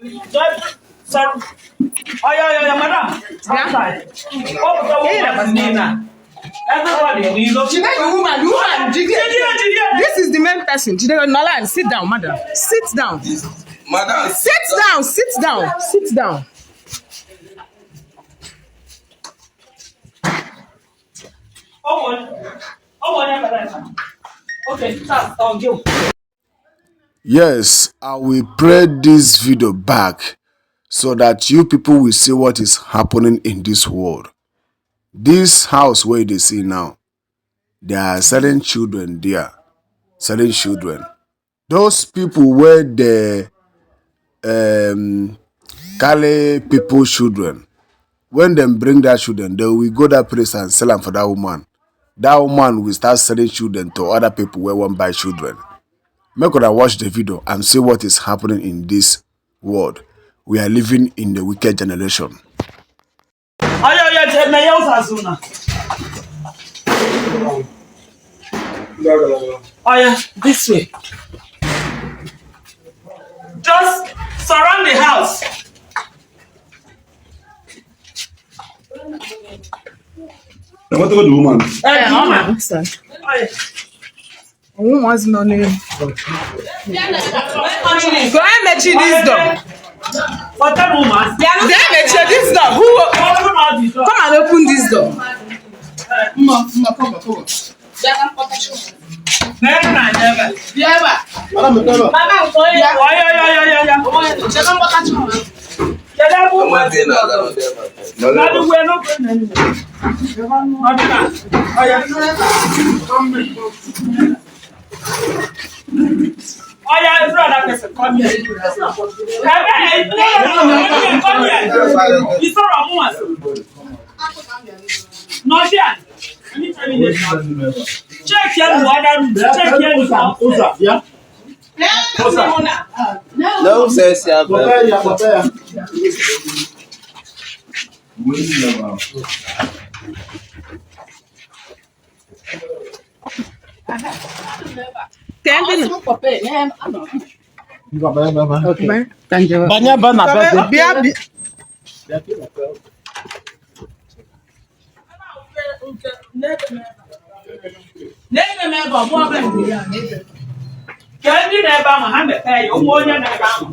Sorry. Oya, oya, oya, madam. Outside. Kpọpụta ụmụazị niile a. Everybody n'ilo. Jide the woman, the woman, Jide. Jide, jide. This is the main person. Jide, Nolan, sit down, madam. Sit down. Madam, Sit down, sit down, sit down. Ọ bụ onye kpara ebe a. Okay, start. Oh, go. Yes, I will play this video back so that you people will see what is happening in this world. This house where they see now, they are selling children there, selling children. Those people where they carry people children, when them bring that children, they will go that place and sell them for that woman. That woman will start selling children to other people where won't buy children. Make una watch the video and see what is happening in this world. We are living in the wicked generation. Oya, oya, jee meghe ụzọ azụ na. Oya, this way. Just surround the house. Now, what about the woman? Eh, the woman. Oya. Ụmụazị nọ n'elu. Go and mechie this door. Kpọta m ụmụazị. Bịa mechie this door. Who Open all the door. come and open this door? Mere na anyị ebe a. Oya, oya, oya, oya, oya. Kedu ebe ụmụazị nọ? Nọdụ wee n'ofe na nne. Nọdụ na. Oya. Oya, every other person come here. Ebe no, no, no, no, come here. Isoro mụnwa. Nọdụ a. Check here the other room. Check here the upstairs. Não sei se a Banye ba na be gị. Bịa bịa. Ka ndị na-ebe ahụ ha mepee ya, ụmụ onye na-ebe ahụ.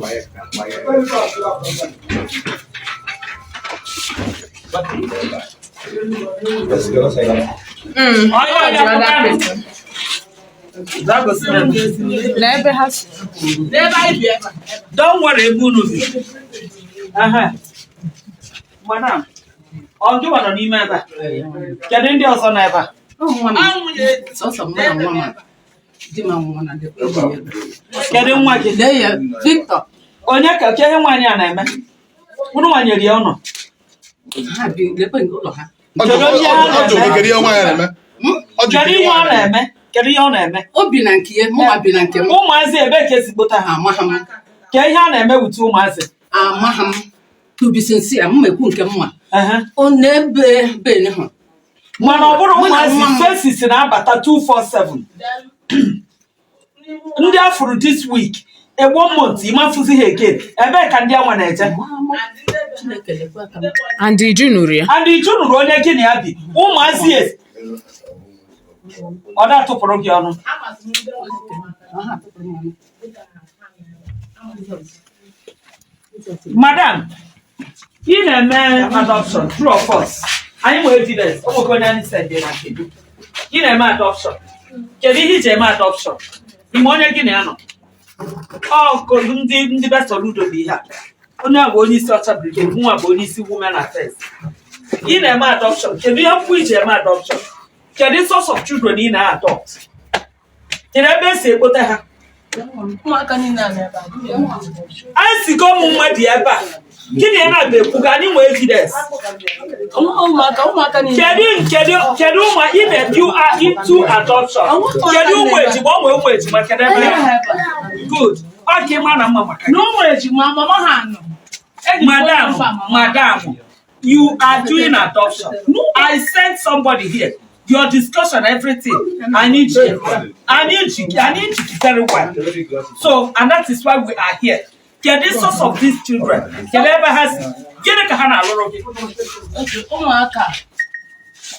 Onye onye pụta nụ. N'ebe ha si. Don't worry, ebe unu bi. Aha. Madam, ọ gị nwa nọ n'ime ebe a? Kedu ndị ọzọ nọ ebe a? Kedu nwa gị? Victor, Onye ka ke ihe nwaanyị a na-eme? Unu nwanyere ya ụnọ. ha bi lekwe nke ụlọ ha. Kedu ihe ha Ọ jụrụ na-eme? kedu ihe nwaanyị na-eme? Ọ jụrụ Kedu ihe ọ na-eme? Kedu ihe ọ na-eme? O bi na nke ya, mụnwa bi na nke m. Ụmụazị ebee ka esi kpota ha? Amaghị m, Ke ihe a na-eme wute ụmụazị? amaghị m. To be sincere, m ekwu nke m nwa. Ehe. Ọ na-ebe ben hụ. Mana ọ bụrụ Mụ na ụmụazị nwa m. faces na-abata 247. Ndị afụrụ this week, a one month, ịmafụzi ha again. Ebee ka ndị anwa na-eje? Chineke lekwe aka m. And Iju nụrụ ya. And iju nụrụ onye gị na ya bi, ụmụazị ọ na-atụpụrụ gị ọnụ. Ọ ha atụpụrụ m ọnụ. Madam, ị na-eme adoption, true or false? Anyị nwere evidence, ọ nwoke onye anyị send na kedu. Ị na-eme adoption. Kedu ihe iji eme adoption? Ime onye gị na ya nọ? Ọ ko- ndị be Soludo bụ ihe a. Onye a bụ onye isi ọcha brigade, nwa bụ onye isi women affairs. Ị na-eme adoption, kedu ihe mkpu iji eme adoption? Kedu source of children ị na-adopt? Kedu ebe esi ekpote ha? Anyị sigo ụmụ mmadụ ebe a. Gịnị ya na-abịa ekwu ka anyị nwee evidence? Kedu kedu kedu ụmụ ime you are into adoption? Kedu ụmụ ejima ọ nwee ụmụ ejima kedu ebe ha? Good. Ọ ka ịma na mma maka gị. Madam, madam, you are doing adoption. I sent somebody here. Your discussion, everything. I need you. I need you. I need you very well. So, and that is why we are here. Kedu source of these children? Kedu ebe ha si? Gịnị ka ha na-alụrụ gị? Okay,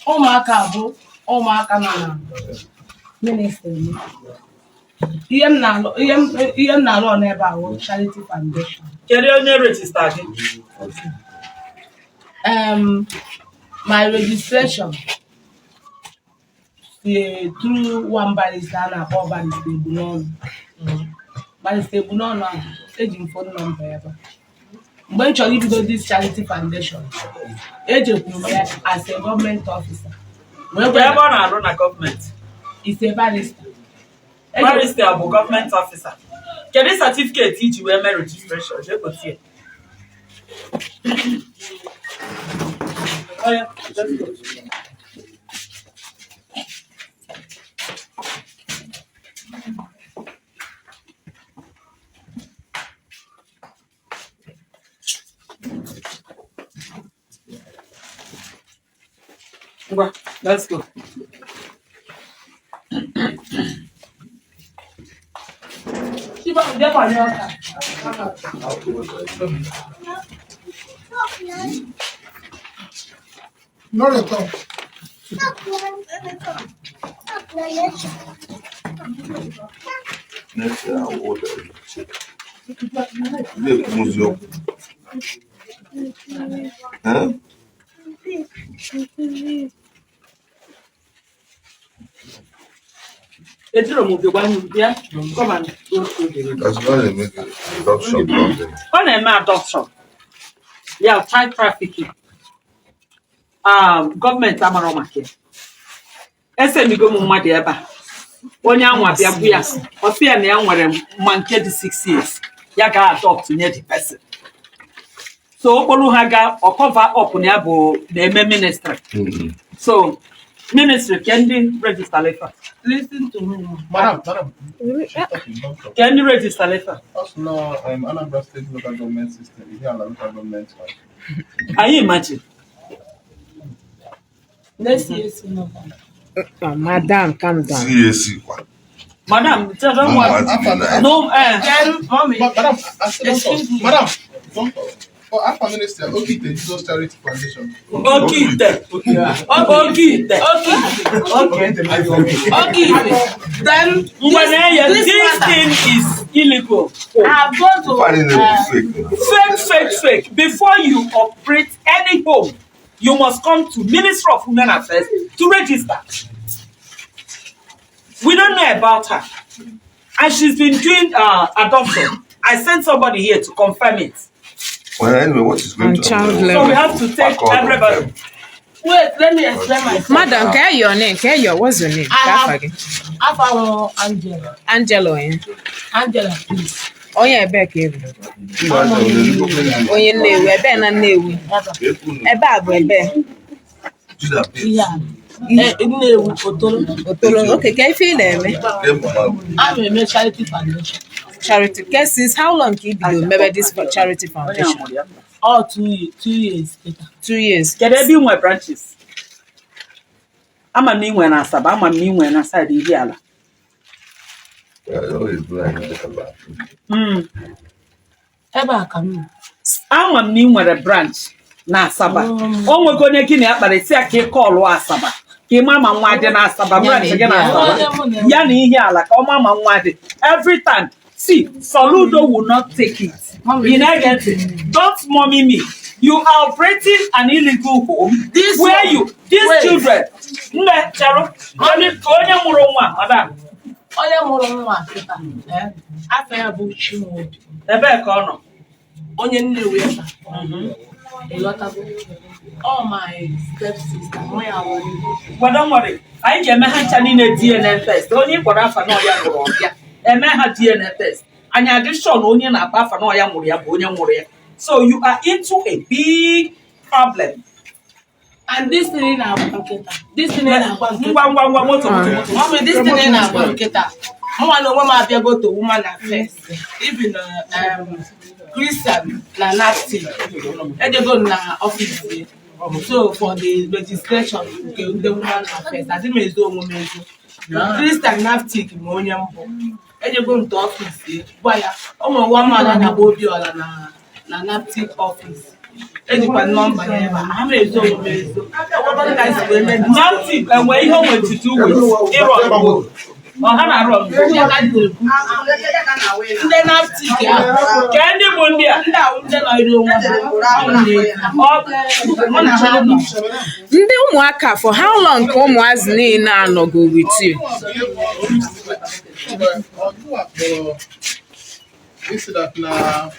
ụmụaka bụ ụmụaka nọ na ministry m. Ihe m na-alụ n'ebe a bụ Charity Foundation. Kedu onye register gị? My registration si through one barrister a na-akpọ Barrister Egbunọnụ. Barrister Egbunọnụ ahụ, eji m phone number ebe a. Mgbe m chọrọ ibido this charity foundation, ejekwuru m ya as a government officer. Wee Kedu gwa ebe ya ọ na-arụ na gọọmenti? is a barrister. Barrister bụ gọọmenti officer. Kedu certificate iji wee mee registration? Jee gosi ya. Oya, let's go. Ngwa, let's go. Chiba, bịa kwanye ọka. Next year, I will order it. Na-ekwu eziokwu. Eh? Ejiro m obi gwa m bịa, come and go through the That's why they make adoption company. Ọ na-eme adoption ya, child trafficking. Gọọmenti amara maka ya. Esemigo m mmadụ ebe a, onye anwa bịa gbu ya, ọ sị ya na ya nwere ma nke dị 6 years ya ga adopt nye the person. So okporo ha ga ọ cover up na ya bụ na-eme ministry. So ministry ke ndị register lefa? Listen to me. Madam, madam, she's talking, don't talk. Ke ndị register lefa? Also now, Anambra State Local Government System, Ihiala Local Government. Can you imagine? Next year, see number. Madam, calm down. CAC kwa. Madam, don't worry. Ụmụazị dị na No, eh. Then, mommy, Madam, I said don't talk. Excuse me. Madam, don't talk. For Alpha Minister, Okite Jesus Charity Foundation. Oke ite. Oke ite. Okay. Okay. Okay. Then, Ngwa na-eye, this this matter, thing is illegal. I've gone to, Ụfọdụ na-ekwu fake. Fake, fake, fake. Before you operate any home, you must come to Ministry of Women Affairs to register. We don't know about her. And she's been doing adoption. I sent somebody here to confirm it. Well, anyway, what is going And to child happen? labor. So we have to take Pack all of everybody. them. Wait, let me explain myself. Madam, can your name? Can your what's your name? I Ka afa have gị? Afa Angela. Angelo, eh? Angela, please. Onye ebee ka ị bụ? Onye Nnewi, ebee na Nnewi? Ebe a bụ ebee? Ihe a. Eh, Nnewi, Otolo. Otolo. Okay, ka ife ị na-eme? I'm a charity foundation. Charity. Ke since how long ka ị bido mebe this charity foundation? All 2 years later. 2 years. Kedu ebe ị nwe branches? Ama m na ị nwere na Asaba, ama m na ị nwere na side Ihiala. Ebe a ka m nọ. Ama m na ị nwere branch na Asaba. O nwego onye gị na ya kpara isi ya ka ị kọlụ Asaba ka ị ma ma nwa dị na Asaba branch gị na Asaba ya na Ihiala, ka ọ ma ma nwa dị. Every time, see, Soludo will not take it. Ị na-ege ntị? Don't mommy me. You are operating an illegal home. This where one- you these wait. children. Nne, cherụ. Ka onye mụrụ nwa, madam? Onye mụrụ nwa kịta, eh, afọ ya bụ Chinwobi. Ebee ka ọ nọ? Onye Nnewi ebe a. Ịghọtago? All my step sister, mụ ya wụ. Well, don't worry. Anyị ga-eme ha ncha niile DNA test. Onye ị kpọrọ afa na ọya nwụrụ ọbịa. Eme ha DNA test. Anyị adị sure na onye na-akpa afa na ọya nwụrụ ya bụ onye nwụrụ ya. So you are into a big problem. And this thing ị na-agba nkịta. This thing ị na-agba nkịta. Ngwa ngwa ngwa, moto, moto, moto. Mommy, this thing ị na-agba nkịta. Mụnwa na onwe m abịago to Woman Affairs. Even Christian na NAPTIP. Ejego m na office ya. So for the registration nke ndị Woman Affairs, adị m ezo onwe m ezo. Christian NAPTIP ma onye mbụ. Ejego m to office gwa ya, o nwere nwa mmadụ a na-akpọ Obiọra na NAPTIP office. Ejikwa nọmba ya ebe a, ha ma ezo omume ezo. Ọgwakọta ka anyị si wee mee. NAPTIP enwe ihe o nwere to do with ịrụ ọrụ? Ọ ha na-arụ ọrụ? Ya ka m na-ekwu. Ndị NAPTIP ahụ, Kee ndị bụ ndị a? Ndị ahụ, ndị nọ iri onwe ha, ọ na-ekwu. Mụ na ha nọ. Ndị ụmụaka, for how long ka ụmụazị niile anọgo with you? Ọgụ a kpọrọ isi that na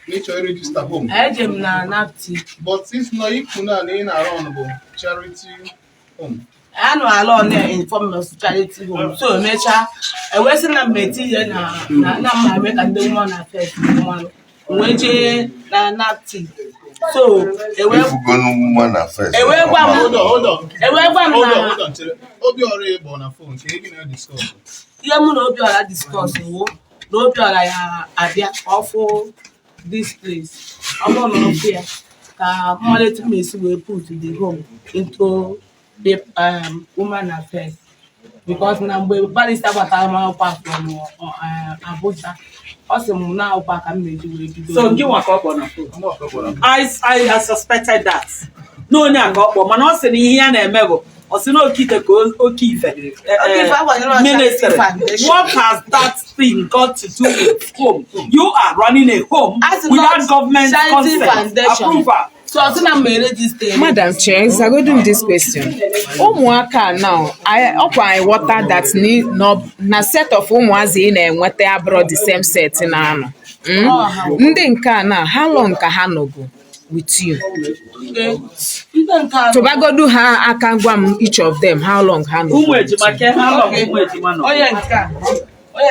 nature register home. Eje m na NAPTIP. But if na ikwu na ị na-arụ ọrụ bụ charity home. Anụ ala ọ na-inform us charity home, so emechaa ewee sị na mma etinye na mma eme ka ndị nwa na first mmanụ wee jee na NAPTIP, so ewee Ifugonu nwa na first. Ewee gwa m. Hold on, hold on. Ewee gwa m Hold on, na hold on. Chere. Obiọra ịkpọ na phone ka ị na-discuss. Ihe mụ na Obiọra discuss wo na Obiọra ya abịa ka ọ fụ this place. Ọ bụrụ na ọ fụ ya, ka mmalite m esi wee put the home into the woman affairs, because na mgbe barrister gbatara m akwụkwọ from Abuja, ọ sị m na akwụkwọ ka m meji wee bido. So gị nwa ka ọ kpọ na phone? I suspected that na onye a ka ọ kpọ, mana ọ sị na ihe ya na-eme bụ, ọ sị na okite ka oke ife Oke Ife agbanyere Charity ministry. Foundation. What has that thing got to do with home? You are running a home As in without not government Charity consent, Foundation. approval. So ọ sị na m register. Madam Chair, zagodu m this question. Ụmụaka now, ọkwa I water that na set of ụmụazị ị na-enweta abụrụ the same set na-anọ. Ndị nke a na, how long ka ha nọgo with you? Ndị nke a Tụbagodu ha aka, gwa m each of them how long ha nọgo. Ụmụ ejima, ke ha lọ ụmụ ejima nọ? Onye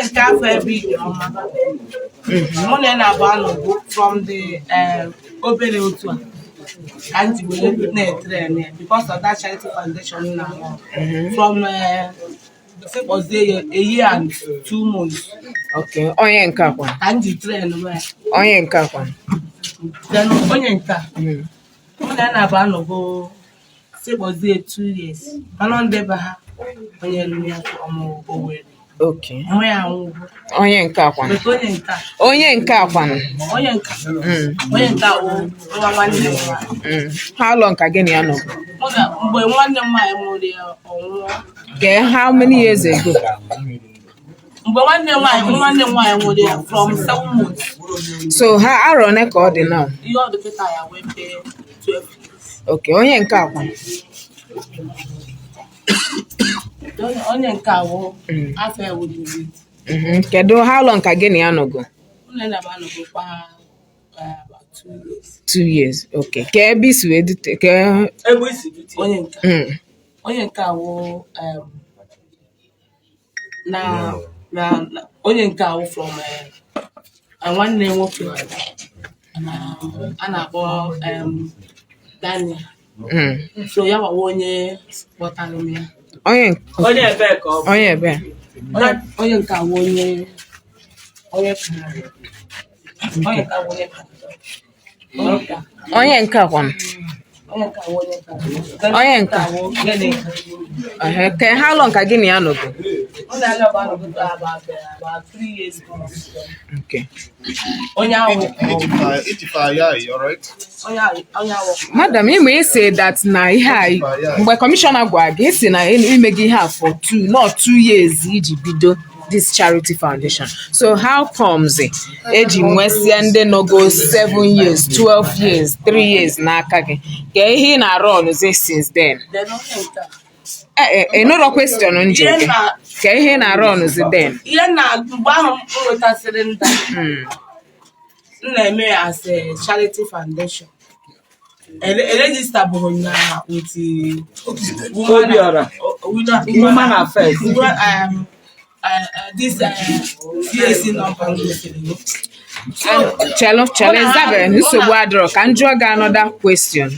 nke afọ ebe ije ọma, mụ na ya na-abụ anọgo from the obere otu a ka m ji were na-etrain ya because of that charity foundation m na-arụ from sịkpọzie ya a year and 2 months. Okay, onye nke a kwa? Ka m ji train ya. Onye nke a kwa? Then onye nke a, mụ na ya na-abụ anọgo sịkpọzie 2 years, mana ndị be ha onye lụrụ ya from Owerri. Nwe ya anwụgo. Onye nke a kwa? But onye nke a Onye nke a kwa? Onye nke a wụ nwa nwanne m nwaanyị. How long ka gị na ya nọgo? Mụ na mgbe nwanne m nwaanyị nwụrụ ya, ọ nwụọ. Okay, how many years ago? Mgbe nwanne m nwaanyị nwụrụ ya from 7 months. So ha arọ one ka ọ dị now? Ihe ọ dị kịta ya wee pee 12 years. Okay, onye nke a kwa? Onye nke a wụ afọ ewu David. Kedu how long ka gị na ya nọgo? Mụ na ya anọgokwa about 2 years. 2 years. Okay. Ka ebe isi wee dute ka Ebe isi dute? Onye nke onye nke a wụ na onye nke a wụ from nwanne nwoke na a na-akpọ Daniel. So ya wawa onye kpọtara m ya. Onye Onye ebee ka ọ bụ? Onye ebe? Onye nke a wụ onye Canada. Onye nke a wụ onye Canada. Onye nke a Onye nke a kwa? Onye nke a wụ onye Canada. Onye nke a? Wụ gịnị? Ehe, ka how long ka gị na ya nọgo? Ọ na-alụ ọba about 3 years ago. Okay. Onye ahụ Ijikwa ya, alright? Onye ahụ Madam, ịma isi that na ihe a mgbe kọmishọna gwara gị isi na ime gị ihe a for two, not 2 years iji bido this charity foundation. So how comes eji nwesịa ndị nọgo 7 years, 12 years, 3 years n'aka gị? Ka ihe ị na-arụ ọnụzi since then? Then onye nke a Eh, eh, ịnụrọ question nje Ihe gị. Ka ihe ị na-arụ ọnụzi then? Ihe na mgbe ahụ m nwetasịrị nda, m na-eme ya as a charity foundation. Eregister bụrụ na with Obiora. Woman Affairs. This CAC number m gosiri gị. So, Chelu, chelu, Isabel, nsogbu adịrọ, ka m jụọ gị another question.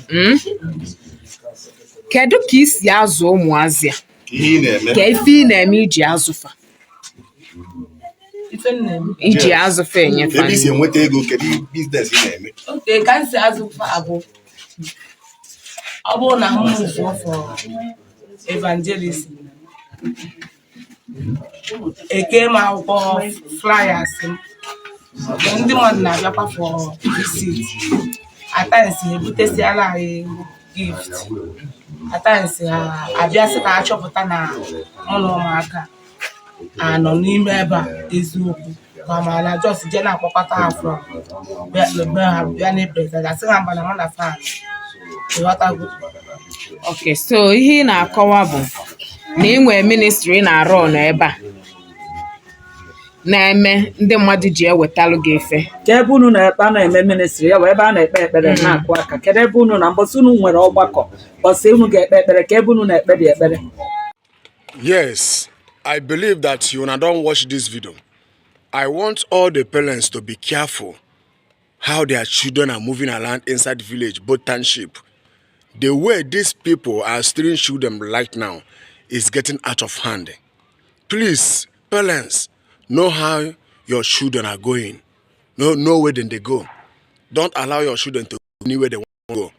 Kedu ka ị si azụ ụmụazị a? Ihe ị na-eme. Ka ife ị na-eme iji azụfa? Ife m na-eme. Iji azụfa enyefa? Ebe i si enweta ego, kedu business ị na-eme? Okay, ka m si azụ fa bụ, ọ bụrụ na m zụọ for evangelism. Eke m akwụkwọ flyers m. Ndị mmadụ na-abịakwa for visit. At times ha ebutesiala anyị gift. At times ha abịa sị ka ha chọpụta na mụ na ụmụaka anọ n'ime ebe a eziokwu, ka ma na just jee na-akpọkọta ha from be ha bịa na-epresent, asị ha mba, na mụ na fan, ịghọtago? Okay, so ihe ị na-akọwa bụ na ị nwee ministry ị na-arụ ọnụ ebe a na-eme ndị mmadụ ji ewetalụ gị ife. Ka ebe unu na-ekpe, a na-eme ministry ya bụ ebe a na-ekpe ekpere na-akụ aka. Kedu ebe unu na mbọsị unu nwere ọgbakọ, mbọsị unu ga-ekpe ekpere, ka ebe unu na-ekpe dị ekpere? Yes, I believe that you una don watch this video. I want all the parents to be careful how their children are moving around inside village, both township. The way these people are stealing children right now is getting out of hand. Please, parents, know how your children are going. Know where then they go. Don't allow your children to go anywhere they want to go.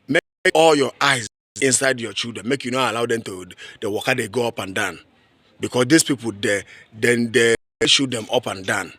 Make all your eyes inside your children. Make you not allow them to the waka they go up and down. Because these people, they then they shoot them up and down.